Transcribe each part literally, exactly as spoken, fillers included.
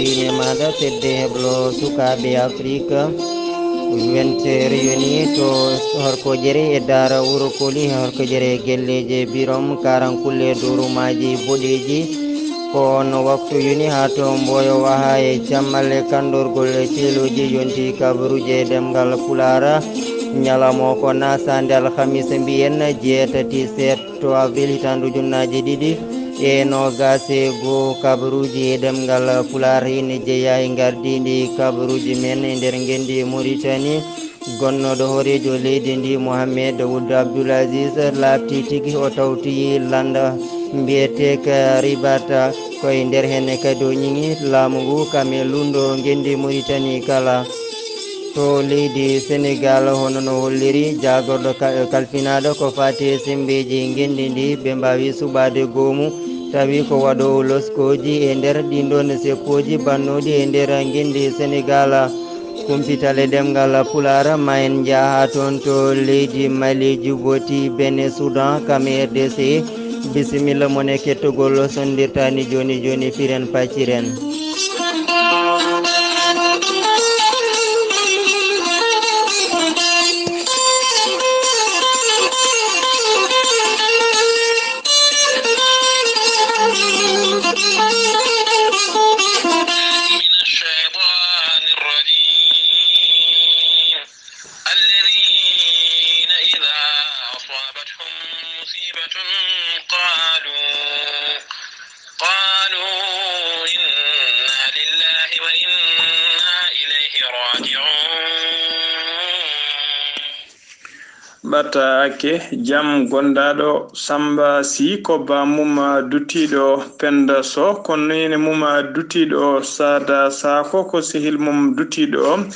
Ine maada fedde heblo sukaaɓe Afrik, wente reyoni to horkojere e daara wuro Koli, horkojere e gelleeje Birom, Karankulle, Dorumaaji, Boɗeeji. Ko on waktu yoni haa to Mboyo Waha e cammalle kanndorgol e ceelooji yonti kabaruuji e ɗemngal Pulaar. Ñalawma o ko nasaande alhamisa mbiyen jeetati seet to avril hitaande ujunnaaji ɗiɗi e noogaas e goo, kabaruuji e ɗemngal Pulaar ina jeyaa e ngardiindi kabaruuji men e nder ngenndi Moritani. Gonnooɗo hooreejo leydi ndi, Mohamed Wuld Abdul Aziz, laaɓti tigi o tawti lannda mbiyeteeka Ribata, ko e nder heen kadi o ñiŋi laamu ngu kam e luulndo ngenndi Moritani kala. To leydi Senegaal, hono no holliri jaagorɗo ka-, kalfinaaɗo ko faati e semmbeeji ngenndi ndi, ɓe mbaawi suɓaade goomu, tawi ko waɗoowo loskooji e nder ɗiin ɗoon seppooji bannooɗi e nder ngenndi Senegaal. Kumpital e ɗemngal Pulaar, ma en njah haa toon to leydi Mali, Djibouti, Bénin, Soudan, kam e R D C. Bisimilla mon e kettogol, so ndirtaani jooni jooni, piren pacciren. من الشيطان الرجيم. الذين إذا أصابتهم مصيبة قالوا، قالوا إنا لله وإنا إليه راجعون. Ɓataake jam gondaaɗo Samba Sy ko ba mum duttiiɗo Penda Sow, ko neene mum duttiiɗo Sada Sako, ko sehil mum duttiiɗo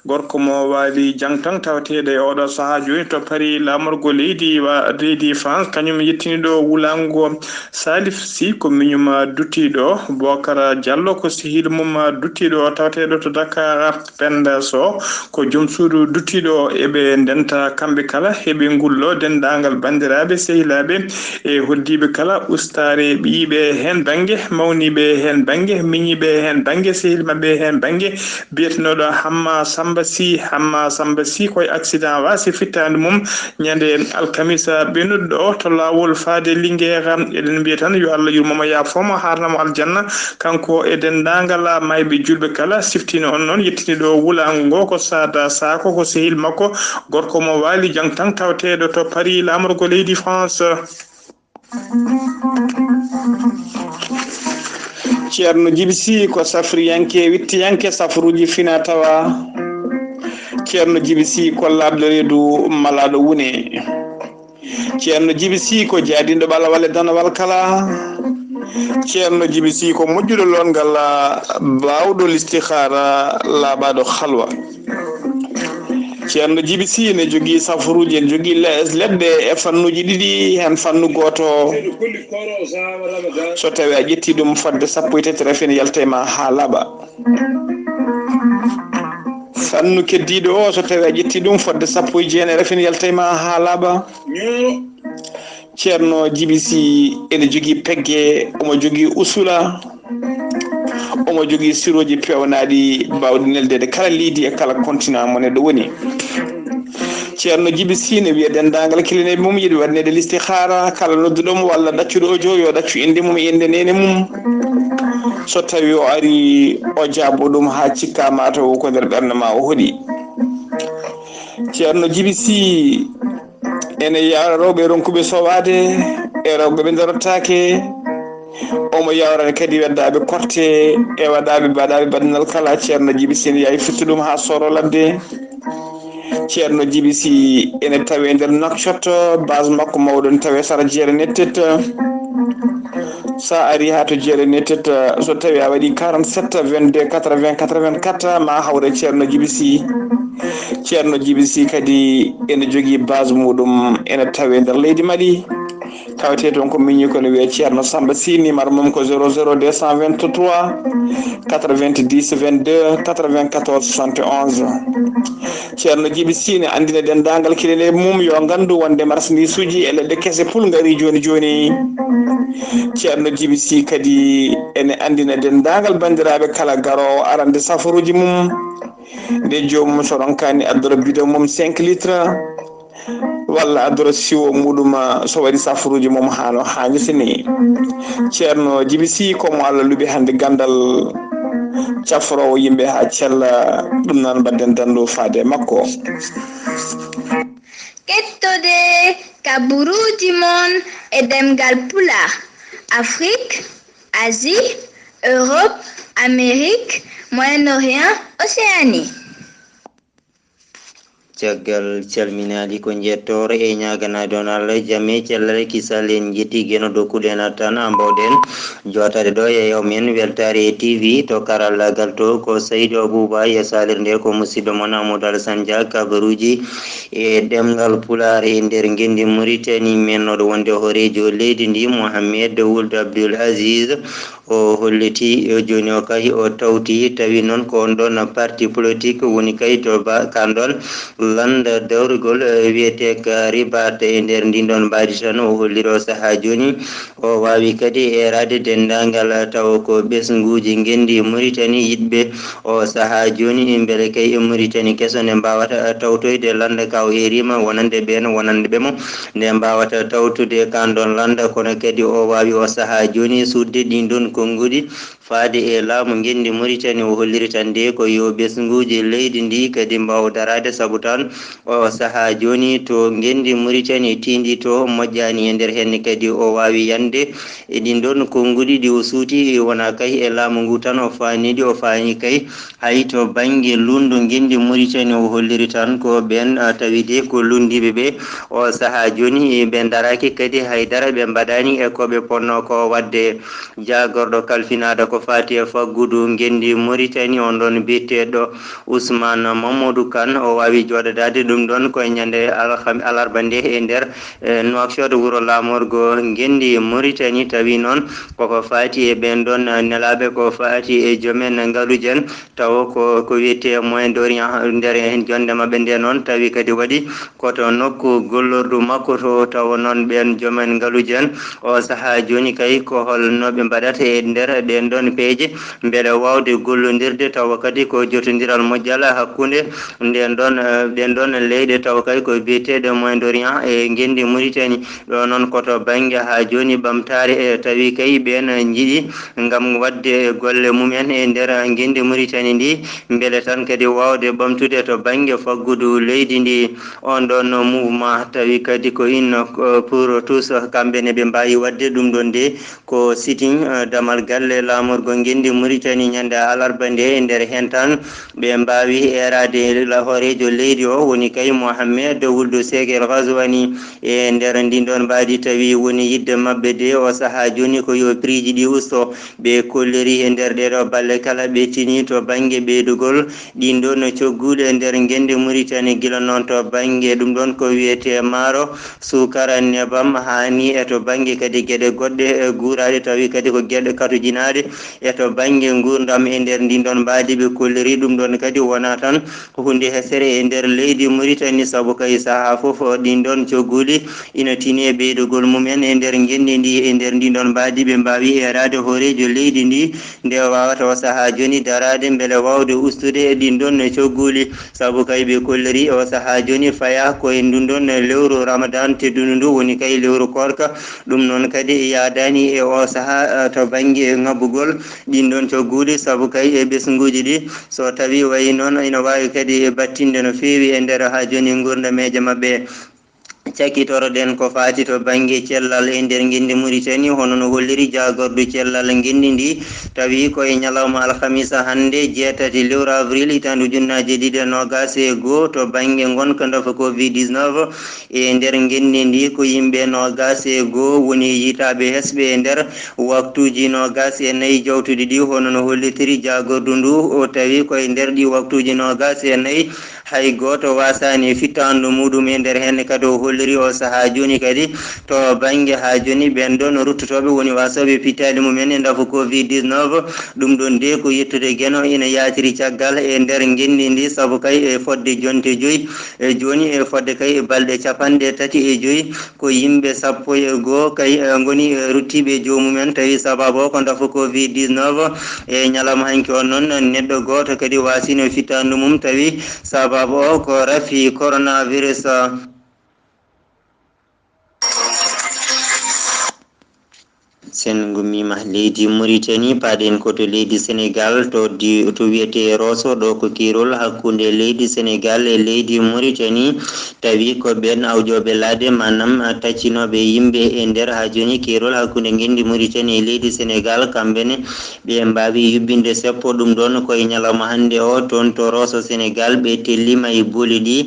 gorko mo waali jangtan, tawateeɗo e oɗo sahaa jooni to Paris, laamorgo leydi wa-, leydi France, kañum yettini ɗo wulaango. Salif Sy ko miñum duttiiɗo, Bokara Diallo ko sehil mum duttiiɗo tawateeɗo to Dakar. Penda Sow ko joom suudu duttiiɗo, eɓe ndenta kamɓe kala, eɓe ngullo denndaangal banndiraaɓe, sehilaaɓe e hoddiiɓe kala, ustaare ɓiyiiɓe heen bannge, mawniiɓe heen bannge, miñiiɓe heen bannge, sehil maɓɓe heen bannge, biyetenooɗo Hamma Samba Sy. Hamma Samba Sy ko e accident waasi fittaandu mum ñande alkamisa ɓennuɗo ɗo to laawol faade Linguère. Eɗen mbiya tan yo Allah yurmo mo, yaafo mo, haarna mo aljanna, kanko e denndaangal maayɓe juulɓe kala. Siftini on noon, yettini ɗo wulaango ngo ko Sada Sako, ko sehil makko, gorko mo waali jangtan, tawateeɗo to Paris, laamorgo leydi France. Ceerno Jibi Sy ko safriyanke, wittiyanke safruuji fina tawa. Ceerno Jibi Sy ko laaɓɗo reedu, malaaɗo wune. Ceerno Jibi Sy ko jaadinɗo ɓalawal e danawal kala. Ceerno Jibi Sy ko moƴƴuɗo lootngal, baawɗo listihaara, laaɓaaɗo halwa. Ceerno Jibi Sy ene jogii safruuji, ene jogii le-, leɗɗe e fannuuji ɗiɗi, heen fannu gooto, so tawii a ƴettii ɗum fodde sappo e tati, rafin yalta e ma haa laaɓa. Fannu keddiiɗo o, so tawii a ƴettii ɗum fodde sappo e jeenayi, rafin yalta e ma haa laaɓa. Ceerno Jibi Sy ene jogii pegge, omo jogii usula, omo jogii sirooji peewnaaɗi baawɗi neldeede kala leydi e kala continent mo neɗɗo woni. Ceerno Jibi Sy ne wiya denndaangal kilineeɓe mum yiɗi waɗaneede listihaara, kala nodduɗo mo walla ɗaccuɗo audio yo ɗaccu innde mum e innde neene mum. So tawii o arii, o jaabo ɗum haa cikka mataw ko nder ɓernde ma o hoɗi. Ceerno Jibi Sy ene yawra rewɓe ronkuɓe sowaade e rewɓe ɓe ndarotaake. Omo yawrani kadi weddaaɓe korte e waɗaaɓe baɗaaɓe baɗnal kala. Ceerno Jibi Sy ene yaawi firti ɗum haa sooro ladde. Ceerno Jibi Sy ene tawe nder Nouakchott, base makko mawɗo ne tawe sara Jeere Nettet. So a arii haa to Jeere Nettet, so tawii a waɗii quarante-sept vingt-deux quatre-vingts quatre-vingt-quatre, ma hawre Ceerno Jibi Sy. Ceerno Jibi Sy kadi ene jogii base muɗum, ene tawe nder leydi Mali. Tawetee toon ko miñi ko ne wiyee Ceerno Samba Sy, numéro mum ko zéro zéro deux cent vingt-trois quatre-vingt-dix vingt-deux quatre-vingt-quatorze soixante et onze. Ceerno Jibi Sy ne anndina denndaangal kilineeɓe mum yo nganndu wonde marsandiisuuji e leɗɗe kese pul ngarii jooni jooni. Ceerno Jibi Sy kadi ene anndina denndaangal banndiraaɓe kala garoowo arande safaruuji mum, nde joomum so ronkani addora bidon mum cinq litres, walla addora siwo muɗum so waɗi safaruuji mum haa no haanirta ni. Ceerno Jibi Si, ko mo Allah luɓi hannde ganndal, cafroowo yimɓe haa cella, ɗum noon mbaɗden danndu faade e makko. Kettode kaburuuji mon e ɗemngal Pulaar, Afrik, Asie, Europe, Amérique, Moyen-Orient, Océanie. Caggal calminaali ko njettoor e ñaaganaade on Allah jam e cellal e kisal, en njetti geno dokkuɗen tan a mbawɗen jootaade ɗo e yeew men weltaare e T V to karallagal to ko Saydu Abuba e salirde ko musidɗo mon Amadou Alassane Dia kabaruuji e ɗemngal Pulaar e nder ngenndi Mauritanie. Men noɗo wonde hooreejo leydi ndi Mohamed Wuld Abdoul Aziz. O holliti jooni o kay o tawti tawi noon ko on ɗon parti politique woni kay to ba kan ɗon lannda dawrugol wiyetee ka Ribat e nder ndin ɗon mbaadi tan o holliri o sahaa jooni o waawi kadi eeraade denndaangal tawa ko ɓesnguuji ngenndi Mauritanie yiɗɓe o sahaa jooni mbele kay e Mauritanie keso nde mbaawata tawtoyde lannda ka o eeriima wonande ɓeen wonande ɓe mo nde mbaawata tawtude kan ɗon lannda kono kadi o waawi o sahaa jooni suuɗde ɗin ɗon konnguɗi faade e laamu ngenndi Mauritanie o holliri tan nde ko yo ɓesnguuji leydi ndi kadi mbaaw daraade sabu tan o sahaa jooni to ngenndi Mauritanie tiindii to moƴƴaani e nder heen kadi o waawi yande e ɗin ɗon konnguɗi ɗi o suuti wonaa kay e laamu ngu tan o faaniɗi o faani kay hay to bannge luulndo ngenndi Mauritanie o holliri tan ko ɓeen tawi de ko luulndiiɓe ɓe o sahaa jooni ɓe ndaraaki kadi hay dara ɓe mbaɗaani e ko ɓe potnoo ko waɗde. Jaagorɗo kalfinaɗo ko faati e faggudu ngenndi Mauritanie on ɗon biyeteeɗo Ousmane Mamadou Kane o waawi jooɗodaade ɗum ɗon ko e ñande alarba nde e nder Nouakchott wuro laamorgo ngenndi Mauritanie tawi noon koko faati e ɓeen ɗon nelaaɓe ko faati e joomen ngaluuji en tawa ko ko wiyetee Moyen Orient nder heen jonnde maɓɓe nde noon tawi kadi waɗi koto nokku gollordu makko to tawa noon ɓeen joomen ngaluuji en o sahaa jooni kay ko hol no ɓe mbaɗata e nder ɗeen ɗoon peeje mbele waawde gollondirde tawa kadi ko jotondiral moƴƴal hakkunde ndeen ɗoon ɗeen ɗoon leyɗe tawa kay ko biyeteeɗe Moyen Orient e ngenndi Mauritanie. Ɗo noon ko to bannge haa jooni ɓamtaare e tawi kay ɓeen njiɗi ngam waɗde golle mum en e nder ngenndi Mauritanie ndi mbele tan kadi waawde ɓamtude to bannge faggudu leydi ndi on ɗon mouvement tawi kadi ko une pour tous kamɓe ne ɓe mbaawi waɗde ɗum ɗon de ko sitting damal galle laamorgo ngenndi Mauritanie ñande alarba nde e nder heen tan ɓe mbaawi eeraade hooreejo leydi o woni kay Mohamed Wuld Seek El Ghazouani e nder ndin ɗon mbaadi tawi woni yidde maɓɓe de o sahaa jooni ko yo prix ji ɗi usto ɓe kolliri e nder ɗeeɗo balle kala ɓe tini to bannge ɓeydugol ɗin ɗon cogguuli e nder ngenndi Mauritanie gila noon to bannge ɗum ɗon ko wiyetee maaro suukara nebam haani e to bannge kadi geɗe goɗɗe guuraaɗe tawi kadi ko geɗe katojinaaɗe e to bannge nguurndam e nder ndin ɗon mbaadi ɓe kolliri ɗum ɗon kadi wonaa tan ko huunde hesere e nder leydi Mauritanie sabu kay sahaa fof ɗin ɗon cogguuli ina tini e ɓeydugol mum en e nder ngenndi ndi e nder ndin ɗon mbaadi ɓe mbaawi eeraade hooreejo leydi ndi nde waawata o sahaa jooni daraade mbele waawde ustude e ɗin ɗon cogguuli sabu kay ɓe kolliri o sahaa jooni fayaa ko e ndun ɗon lewru Ramadan teddundu ndu woni kay lewru koorka ɗum noon kadi yaadaani e o sahaa to bannge ŋabbugol ɗin ɗon cogguuli sabu kay e ɓesnguuji ɗi so tawii wayi noon ina waawi kadi battinde no feewi e nder haa jooni nguurndam e jam maɓɓe. Cakkitoro-ɗen ko faati to bannge cellal e nder ngenndi Muritani, hono no holliri jaagordu cellal ngenndi ndii, tawi ko e ñalawma alkamisa hannde, jeetati lewru avril, hitaande ujunnaaje ɗiɗi e noogaas e goo, to bannge ngonka ndefa covid dix-neuf e nder ngenndi ndii, ko yimɓe noogaas e goo woni yiytaaɓe hesɓe e nder waktuuji noogaas e nayi jawtuɗi ɗii, hono no hollitiri jaagordu nduu, o tawi ko e nder ɗii waktuuji noogaas e nayi, hay gooto waasaani e fittaandu muuɗum e nder heen. Kadi o holliri o sahaa jooni kadi to bannge haa jooni ɓeen ɗoon ruttotooɓe woni waasooɓe pittaali mumen e ndafu covid dix-neuf. Ɗum ɗoon de ko yettude Geno ina yaatiri caggal e nder ngenndi ndi, sabu kay e fodde jonte joyi e jooni e fodde kay e balɗe capanɗe tati e joyi ko yimɓe sappo e goo kay eh, ngoni eh, ruttiiɓe e joomumen, tawi sababu o ko ndafu covid dix-neuf. E ñalawma hanki o noon, neɗɗo gooto kadi waasino fittaandu mum, tawi sababu o ko rafi coronavirus. Sen ngummiima leydi Mauritanie, paaɗen ko to leydi Senegal, to di, to wiyetee Rosso, ɗo ko kiirol hakkunde leydi Senegal e leydi Mauritanie. Tawi ko ɓeen awjooɓe laaɗe, maanaam taccinooɓe yimɓe e nder haa jooni kiirol hakkunde ngenndi Mauritanie e leydi Senegal, kamɓe ne ɓe mbaawi yuɓɓinde seppo. Ɗum ɗoon ko e ñalawma hannde o, toon to Rosso Senegal, ɓe tellima e booli ɗi,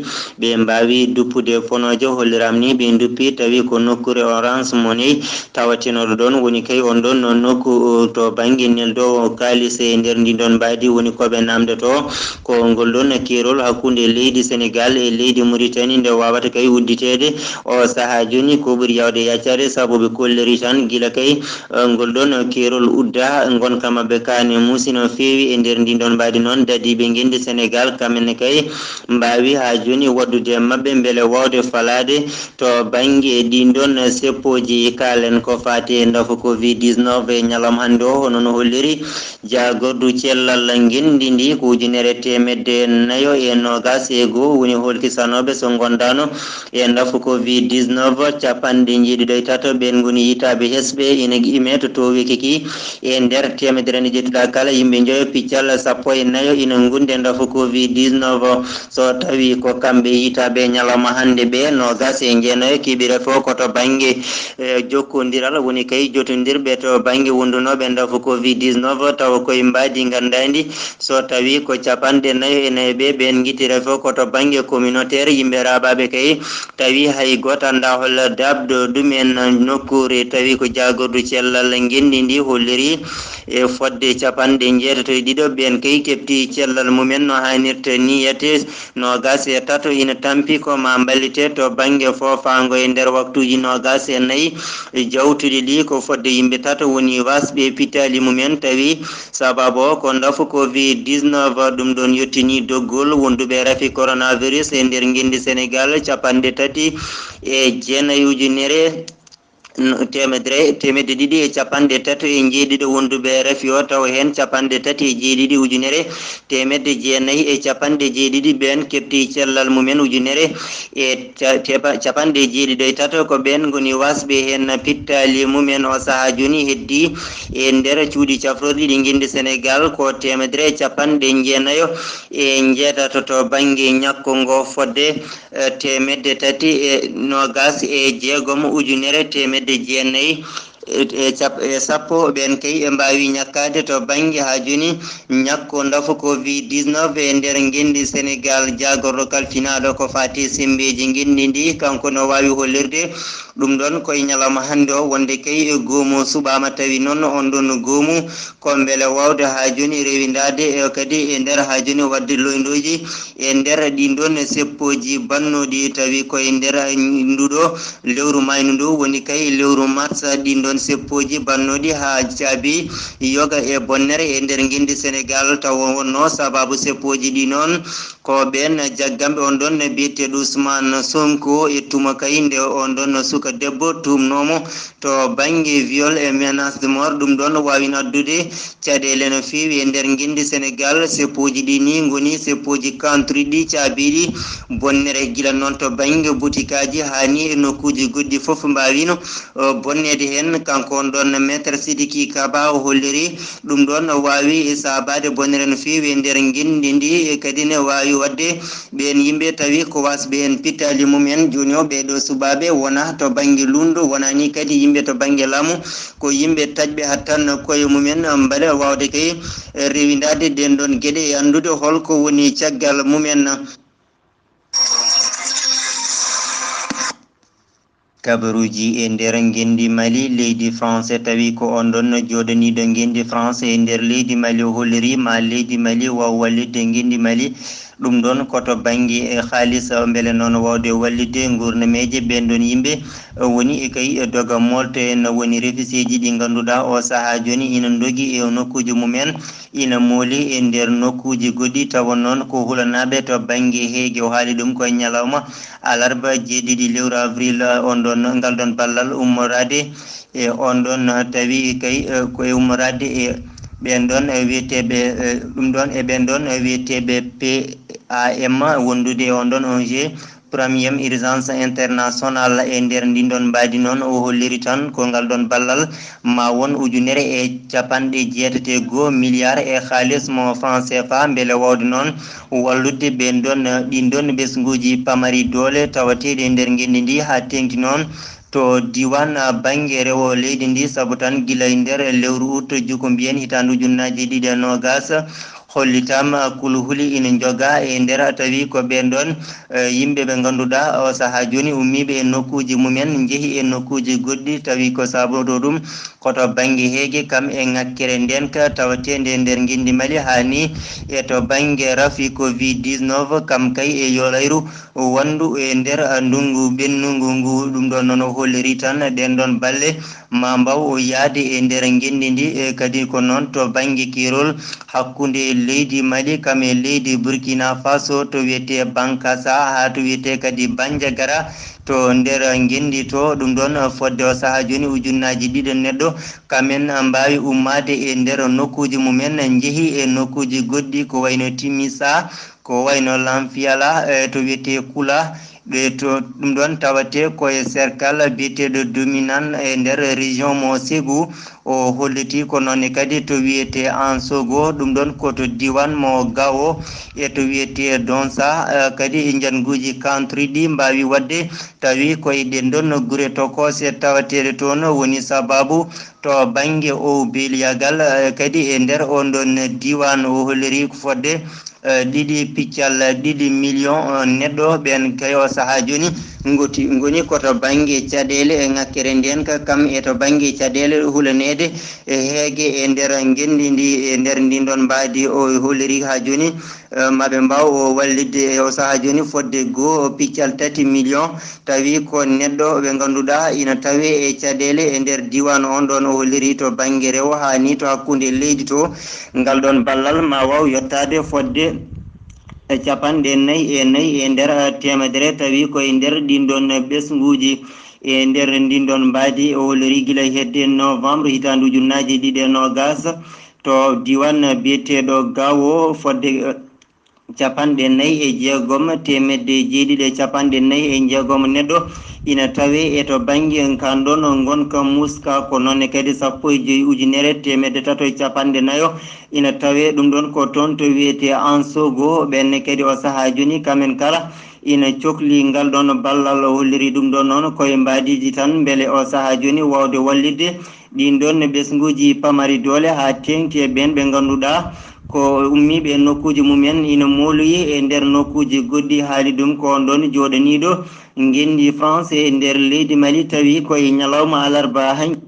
ɓe mbaawi duppude fonoojo. Holliram ni ɓe duppi, tawi ko nokkuure Orange Money tawatenooɗo ɗoon woni kay on ɗoon no nokku to bannge neldoowo kaalis e nder ndin ɗoon mbaydi. Woni ko ɓe namdoto ko ngol ɗoon keerol hakkunde leydi Senegal e leydi Mauritanie nde waawata kay udditeede o sahaa jooni. Ko ɓuri yaawde yaccaade sabu ɓe kolliri tan gila kay eh, ngol ɗoon keerol udda. Ngonka maɓɓe kaa ne muusi no feewi e nder ndin ɗoon mbaydi. Noon dadiiɓe ngenndi Senegal, kamɓe ne kay mbaawi haa jooni waɗdude e maɓɓe mbele waawde falaade to bannge ɗin ɗoon seppooji. Kaalen ko faati e ndafu covid dix-neuf e ñalawma hannde o, hono no holliri jaagordu cellal ngenndi ndi, ko ujunere teemedde nayo e noogaas e goo woni holkisanooɓe so ngondaano e ndafu covid dix-neuf. Capanɗe njeeɗiɗo e tato ɓeen ngoni yitaaɓe hesɓe ina ime to tooweeki ki. E nder teemedere nde ƴettuɗaa kala, yimɓe njoyo piccal sappo e nayo ina ngonndi e ndafu covid dix-neuf. So tawi ko kamɓe yitaaɓe ñalawma hannde ɓe, noogaas e jeenayo keɓira fof ko to bannge eh, jokkondiral, woni kay jotondirɓe to bannge wondunooɓe ndafu covid dix-neuf, tawa koye mbaadi nganndaandi. So tawi ko capanɗe nayo e nayo ɓe, ɓeen ngittira fof ko to bannge communautaire, yimɓe raaɓaaɓe kay, tawi hay gooto anndaa hol daabɗo ɗum en nokkuure. Tawi ko jaagordu cellal ngenndi ndi holliri e fodde capanɗe njeetato e ɗiɗo ɓeen kay keɓti cellal mumen no haanirta ni. Yete noogaas e tato ina tampi ko ma mballite to bannge foofaango e nder waktuuji noogaas e nayi jawtuɗi ɗi. Ko fodde yimɓe tato woni waasɓe pittaali mumen, tawi sababu o ko ndafu covid dix-neuf. Ɗum ɗoon yettini doggol wonduɓe rafi coronavirus e nder ngenndi Senegal, capanɗe tati e jeenayi ujunere no, teemedere, teemedde ɗiɗi e capanɗe tato e njeeɗiɗo wonduɓe rafi o, tawa heen capanɗe tati e jeeɗiɗi ujunere teemedde jeenayi e capanɗe jeeɗiɗi ɓeen keɓti cellal mumen. Ujunere e ca-, tepa-, capanɗe jeeɗiɗo e tato ko ɓeen ngoni waasɓe heen pittaali mumen. O sahaa jooni heddi e nder cuuɗi cafrorɗi ɗi ngenndi Senegal ko teemedere e capanɗe jeenayo e njeetato to bannge ñakko ngo fodde eh, teemedde tati e noogaas e jeegom ujunere teemedde jeenayi e, e cap-, e sappo ɓeen kay e mbaawi ñakkaade to bannge haa jooni ñakko ndafu covid dix-neuf e nder ngenndi Senegal. Jaagorɗo kalfinaaɗo ko faati semmbeeji ngenndi ndi, kanko no waawi hollirde ɗum ɗoon ko e ñalawma hannde o, wonde kay goomu suɓaama, tawi noon on ɗoon goomu ko mbele waawde haa jooni rewindaade e kadi e nder haa jooni waɗde loyndooji e nder ɗiin ɗoon seppooji bannooɗi, tawi ko e nder nduɗo lewru maaynu ndu woni kay lewru mars. Ɗiin ɗoon seppooji bannooɗi haa caabi yoga e bonnere e nder ngenndi Senegal, tawa wonno sababu seppooji ɗi noon ko ɓeen jagganɓe on ɗoon biyeteeɗo Ousmane Sonko e tuma kay nde on ɗoon suka debbo tuumnoomo to bannge viol e menace de mort. Ɗum ɗoon waawino addude caɗeele no feewi e nder ngenndi Senegal. Seppooji ɗi ni ngoni seppooji kantriɗi caabiiɗi bonnere, gila noon to bannge butikaaji haa ni e nokkuuji goɗɗi fof mbaawino, o, bonneede heen. Kanko on ɗoon Maître Sidiki Kaba o holliri ɗum ɗoon no waawi saabaade bonnere no feewi e nder ngenndi ndi, e kadi ne waawi waɗde ɓeen yimɓe tawi ko waasɓe heen pittaali mum en. Jooni o ɓee ɗoo suɓaaɓe wona to bannge luulndo, wonani kadi yimɓe to bannge laamu, ko yimɓe taƴɓe hattan koye mum en, mbele waawde kay rewindaade ɗeen ɗoon geɗe e anndude hol ko woni caggal mum en. Kabaruuji e nder ngenndi Mali, leydi France tawi ko on ɗon jooɗaniiɗo ngenndi France e nder leydi Mali, o holliri ma leydi Mali waaw wallitde ngenndi Mali. Ɗum ɗon ko to bannge e haalis, mbele noon waawde wallitde nguurnameeje ɓeen ɗon yimɓe, woni e kay doga molto en, woni refiseeji ɗi ngannduɗaa o sahaa jooni ina ndogi e nokkuuji mum en, ina mooli e nder nokkuuji goɗɗi, tawa noon ko hulanaaɓe to bannge heege. O haali ɗum ko e ñalawma alarba jeeɗiɗi lewru avril, on ɗon, ngal ɗon ballal ummoraade e on ɗon tawi kay, eh, ko e ummoraade e ɓeen ɗon, eh, wiyeteeɓe, eh, ɗum ɗon e ɓeen ɗon, eh, wiyeteeɓe P A M, wondude e on ɗon O N G, Premium Urgence International. E nder ndin ɗon mbaadi noon, o holliri tan ko ngal ɗon ballal ma won ujunere e capanɗe jeetati e goo milliard e haalis mo franc C F A, mbele waawde noon wallude ɓeen ɗon, ɗin ɗon ɓesnguuji pamari doole tawateeɗi e nder ngenndi ndi, haa teeŋti noon to diiwaan, ah, bannge rewo leydi ndi, sabu tan gila e nder lewru ut, jukku mbiyen, hitaande ujunnaaji ɗiɗi e noogaas, hollitaama kuluhuli ina njogaa e nder, tawi ko ɓeen ɗon, eh, yimɓe ɓe ngannduɗaa o sahaa jooni ummiiɓe e nokkuuji mum en, njehi e nokkuuji goɗɗi, tawi ko saabotoo ɗum ko to bannge heege, kam e ŋakkere ndeenka tawateende e nder ngenndi Mali, haa ni e to bannge rafi covid dix-neuf, kam kay e yoolayru wondu e nder, ah, ndunngu ɓennungu ngu. Ɗum ɗon noon o holliri tan ɗeen ɗon balle ma mbaaw o yahde e nder ngenndi ndi, e kadi ko noon to bannge keerol hakkunde leydi Mali kam e leydi Burkina Faso, to wiyetee Bankasa haa to wiyetee kadi Bandiagara, to nder ngenndi to. Ɗum ɗon fodde o sahaa jooni ujunnaaji ɗiɗi neɗɗo kam en mbaawi ummaade e nder nokkuuji mum en, njehi e nokkuuji goɗɗi ko wayno Timisa, ko wayno Lamfiala, eh, to wiyetee Kula, ɓe to ɗum ɗon tawatee ko e cercle biyeteeɗo Dominan e nder région mo Ségou. O holliti ko noon ne kadi to wiyetee Ansogo, ɗum ɗon ko to diiwaan mo Gao, e to wiyetee Donsa, eh, kadi e njannguuji country ɗi mbaawi waɗde, tawi ko e ɗeen ɗon gure tokoose tawateeɗe toon woni sababu to bannge o beeliyagal, eh, kadi e nder on ɗon diiwaan o holliri ko fodde eh, ɗiɗi piccal ɗiɗi million, eh, neɗɗo ɓeen kay o sahaa jooni ngoti, ngoni ko to bannge caɗeele e ŋakkere ndeen ka kam e to bannge caɗeele hulaneede e heege e nder ngenndi ndi, e nder ndin ɗon mbaadi o holliri haa jooni, eh, maɓe mbaaw o wallitde e o sahaa jooni fodde goo piccal tati million. Tawi ko neɗɗo ɓe ngannduɗaa ina tawee e caɗeele e nder diiwaan on ɗon o holliri to bannge rewo haa ni to hakkunde leydi to. Ngal ɗon ballal ma waaw yottaade fodde e capanɗe nayi e nayi e nder teemedere, tawi ko e nder ɗin ɗon ɓesnguuji e nder ndin ɗon mbaadi o holliri gila e hedde novembre hitaande ujunnaaji ɗiɗi e noogaas to diiwaan biyeteeɗo Gao fodde, eh, capanɗe nayi e jeegom, teemedde jeeɗiɗi e capanɗe nayi e jeegom neɗɗo ina tawee e to bannge kan ɗon ngonka Muska, ko noon ne kadi sappo e joy ujunere teemedde tato e capanɗe nayo ina tawee ɗum ɗon ko toon to wiyetee Ansogo. Ɓeen ne kadi o sahaa jooni kamen kala ina cokli ngal ɗon ballal, o holliri ɗum ɗon noon ko e mbaadiiji tan mbele o sahaa jooni waawde wallitde ɗin ɗon ɓesnguuji pamari doole haa teeŋti e ɓeen ɓe ngannduɗaa ko ummiiɓe e nokkuuji mum en ina mooloyi e nder nokkuuji goɗɗi. Haali ɗum ko on ɗon jooɗaniiɗo ngenndi France e nder leydi Mali, tawi ko e ñalawma alarba han.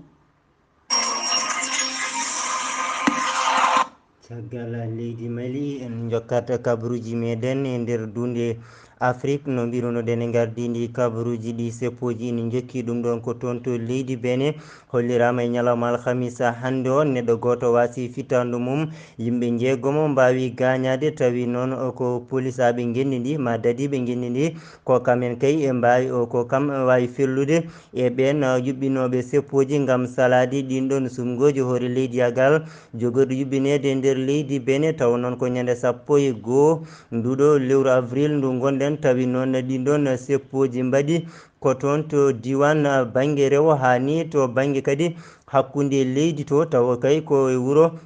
Caggal leydi Mali, en njokkat kabaruuji meɗen e nder duunde Afrik. No mbirunoɗen e ngardiindi kabaruuji ɗi, seppooji ina njokki ɗum ɗon ko toon to leydi Benin. Holliraama e ñalawma alhamisa hannde o, neɗɗo gooto waasi fittaandu mum, yimɓe njeegomo mbaawi gaañaade, tawi noon ko polisaaɓe ngenndi ndi, ma dadiiɓe ngenndi ndi, ko kamen kay e mbaawi, o, ko kam waawi fellude e ɓeen, uh, yuɓɓinooɓe seppooji ngam salaade ɗiin ɗoon sumngooji hoore leydi Yagal, jogorɗi yuɓɓineede e nder leydi Benin, tawa noon ko ñande sappo e goo nduuɗo lewru avril ndu ngonɗen, tawi noon ɗiin ɗoon seppooji mbaɗi ko toon to diiwaan, uh, bannge rewo haa ni to bannge kadi hakkunde leydi to, tawa kay ko e wuro,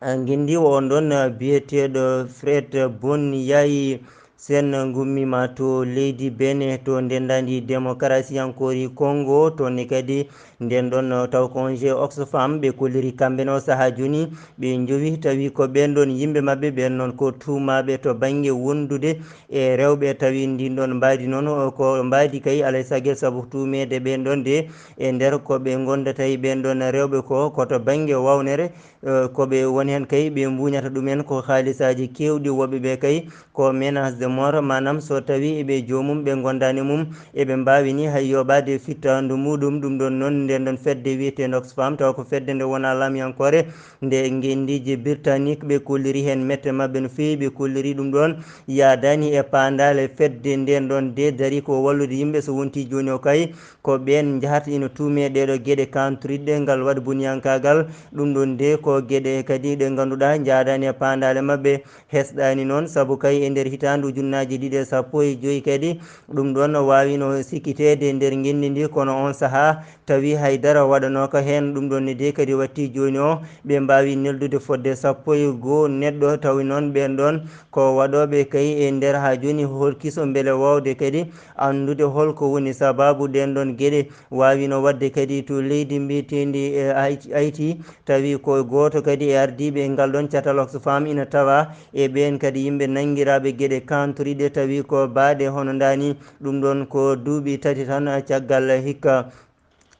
uh, ngenndi o on ɗoon, uh, biyeteeɗo Fred Bon Yayi Sen ngummiima to leydi Benin, to ndenndaandi demokarasiyankoori Congo, toon ne kadi nden ɗon taw ko O N G Oxfam ɓe kolliri kamɓe ne o sahaa jooni, ɓe njowi tawi ko ɓeen ɗon yimɓe maɓɓe ɓeen noon ko tuumaaɓe to bannge wondude e rewɓe, tawi ndin ɗon mbaadi noon ko mbaadi kay alay sagel sabu tuumeede ɓeen ɗon de e nder ko ɓe ngondata e ɓeen ɗon rewɓe ko, ko to bannge wawnere, eh, ko ɓe woni heen kay ɓe mbuuñata ɗumen ko haalisaaji keewɗi, woɓɓe ɓe kay ko menace de mort, maanaam so tawi eɓe joomum ɓe ngondaani mum, eɓe mbaawi ni hay yooɓaade fittaandu muuɗum. Ɗum ɗon noon nden ɗon fedde wiyeteende Oxfam, tawa ko fedde nde wonaa laamiyankoore, nde ngenndiije Britanik ɓe kolliri heen mette maɓɓe no feewi, ɓe kolliri ɗum ɗon yaadaani e paandaale fedde nden ɗon de darii ko wallude yimɓe. So wonti jooni o kay ko ɓeen njahata ina tuumee ɗeeɗo geɗe kaanturiɗe ngal waɗa boniyankaagal. Ɗum ɗon de ko geɗe kadi ɗe ngannduɗaa njaadaani e paandaale maɓɓe, hesɗaani noon, sabu kay e nder hitaande ujunnaaji ɗiɗi e sappo e joy kadi ɗum ɗon waawino sikkiteede e nder ngenndi ndi, kono on sahaa tawi hay dara waɗanooka heen. Ɗum ɗon ne de kadi watti jooni o, ɓe mbaawi neldude fodde sappo e goo neɗɗo, tawi noon ɓeen ɗon ko waɗooɓe kay e nder haa jooni holkiso mbele waawde kadi anndude holko woni sabaabu ɗeen ɗon geɗe. Waawino waɗde kadi to leydi mbiyeteendi e Haiti, tawi ko gooto kadi e ardiiɓe e ngal ɗon catal Oxfam ina tawa e ɓeen kadi yimɓe nanngiraaɓe geɗe kaanturiɗe, tawi ko baaɗe hono ndaani. Ɗum ɗon ko duuɓi tati tan caggal hikka.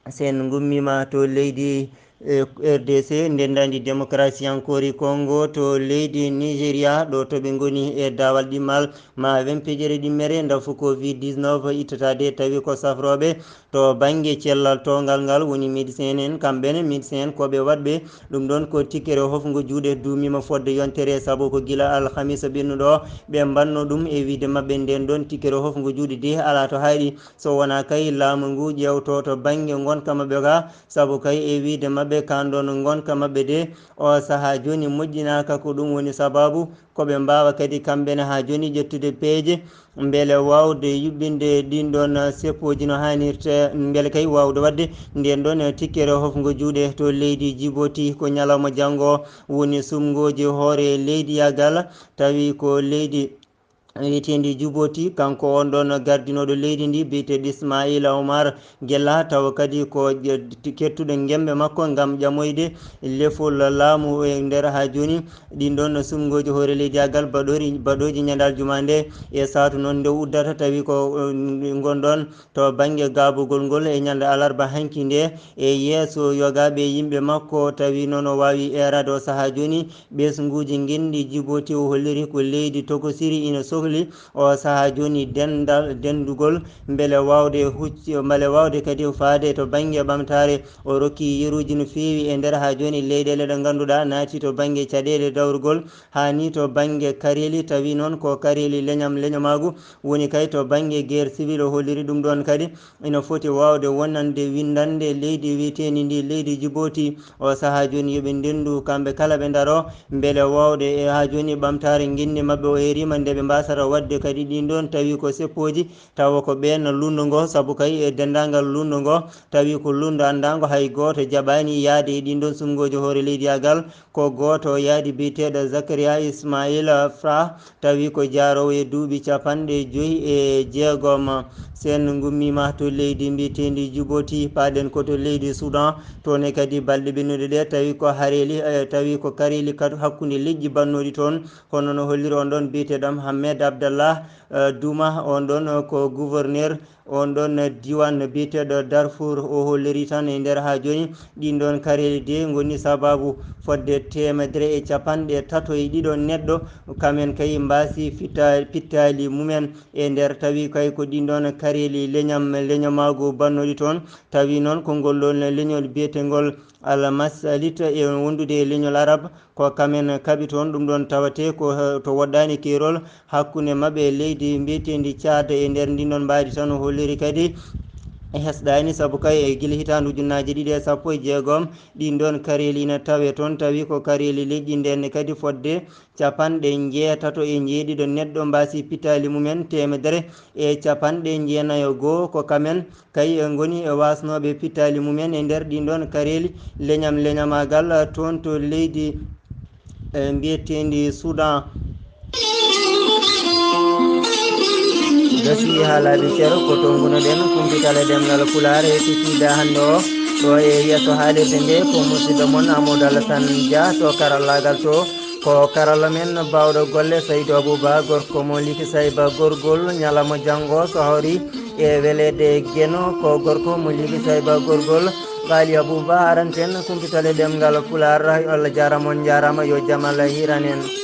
Sen ngummiima to leydi, eh, R D C, ndenndaandi demokarasiyankoori Congo, to leydi Nigeria, ɗo to ɓe ngoni e daawal ɗimmal ma wempejere ɗimmere ndafu covid dix-neuf ittataade, tawi ko safrooɓe to bannge cellal toongal ngal woni médecin en, kamɓe ne médecin en ko ɓe waɗɓe ɗum ɗon ko tikkere hofngo juuɗe duumiima fodde yontere, sabu ko gila alhamisa ɓennuɗo ɓe mbanno ɗum. E wiide maɓɓe nden ɗon tikkere hofngo juuɗe de alaa to haaɗi, so wonaa kay laamu ngu ƴeewto to bannge ngonka maɓɓe ka, sabu kay e wiide maɓɓe kan ɗon ngonka maɓɓe de o sahaa jooni moƴƴinaaka. Ko ɗum woni sabaabu ko ɓe mbaawa kadi kamɓe ne haa jooni ƴettude peeje mbele waawde yuɓɓinde ɗin ɗon seppooji no haanirta, mbele kay waawde waɗde nden ɗon tikkere hofngo juuɗe to leydi Djibouti. Ko ñalawma janngo woni sumngooji hoore leydi yagal, tawi ko leydi wiyeteendi Djibouti, kanko on ɗon gardinooɗo leydi ndi biyeteeɗo Ismaila Omar Gella, tawa kadi ko ƴe-, kettuɗo ngemmbe makko ngam ƴamoyde lefol laamu e nder haa jooni. Ɗin ɗon sumngooji hoore leydi yagal baɗori-, baɗooji ñande aljuma nde e saatu noon nde uddata, tawi ko, eh, ngon ɗon to bannge gaabugol ngol e ñande alarba hanki nde e yeeso yogaaɓe yimɓe makko, tawi noon o waawi eeraade o sahaa jooni. Ɓesnguuji ngenndi Djibouti o holliri ko leydi tokosiri ina sohli o sahaa jooni denndal, denndugol mbele waawde hucc-, mbele waawde kadi faade to bannge ɓamtaare. O rokki yeruuji no feewi e nder haa jooni leyɗeele ɗe ngannduɗaa naati to bannge caɗeele dawrugol, haa ni to bannge kareeli, tawi noon ko kareeli leñam leñamaagu woni kay to bannge guerre civile. O holliri ɗum ɗoon kadi ina foti waawde wonande winndannde leydi wiyeteendi ndi leydi Djibouti. O sahaa jooni yo ɓe ndenndu kamɓe kala ɓe ndaro mbele waawde e haa jooni ɓamtaare ngenndi maɓɓe o eeriima nde ɓe mbaasata waɗde kadi ɗin ɗoon tawi ko seppooji, tawa ko ɓeen lunndo ngo, sabu kay e denndaangal lunndo ngo tawi ko lunndo anndaango, hay gooto jaɓaani yahde e ɗin ɗoon sumngooji hoore leydi yagal. Ko gooto yaadi biyeteeɗo Zakaria Ismail Frah, tawi ko jaaroowo e duuɓi capanɗe joyi e jeegom. Sen ngummiima to leydi mbiyeteendi Djibouti, paaɗen ko to leydi Soudan, toon ne kadi balɗe ɓennuɗe ɗe, tawi ko hareeli, eh, tawi ko kareeli kadu hakkunde leƴƴi bannooɗi toon, hono no holliri on ɗoon biyeteeɗo Mohamed Abdallah, eh, Duma, on ɗoon ko gouverneur on ɗoon diiwaan biyeteeɗo Darfour. O holliri tan e nder haa jooni ɗin ɗoon kareeli de ngoni sabaabu fodde teemedere e capanɗe tato e ɗiɗo neɗɗo, kamen kay mbaasi fitta-, pittaali mumen e nder, tawi kay ko ɗin ɗoon kareeli leñam, leñamaagu bannooɗi toon. Tawi noon ko ngol ɗoon leñol biyeteengol Al Masalit e wondude e leñol Arab, ko kamen kaɓi toon. Ɗum ɗoon tawatee ko, eh, to woɗɗaani keerol hakkunde maɓɓe e leydi mbiyeteendi Caad e nder ndin ɗoon mbaadi tan. O holliri kadi e hesɗaani, sabu kay e gila hitaande ujunnaaje ɗiɗi e sappo e jeegom, ɗin ɗoon kareeli ina tawee toon, tawi ko kareeli leƴƴi, ndeen ne kadi fodde capanɗe njeetato e njeeɗiɗo neɗɗo mbaasi pittaali mumen, teemedere e capanɗe jeenayo goo ko kamen kay ngoni e waasnooɓe pittaali mumen e nder ɗin ɗoon kareeli leñam leñamaagal toon to leydi, eh, mbiyeteendi Soudan. Gasi haa laabi cer ko to ngunoɗen kumpitale ɗemngal Pulaar e titiida hannde o. Ɗo e yeeso haalirde nde ko musidɗo mon Amadou Alassane Dia to karallaagal to. Ko karalla men baawɗo golle Saydou Abouba, gorko mo Liki Sayba Gorgol, ñalawma janngo so hawri e weleede Geno, ko gorko mo Liki Sayba Gorgol. Ɓaali Abouba aranten kumpitale ɗemngal Pulaar, Allah jaaraama, on njaaraama, yo jam Allah hiran en.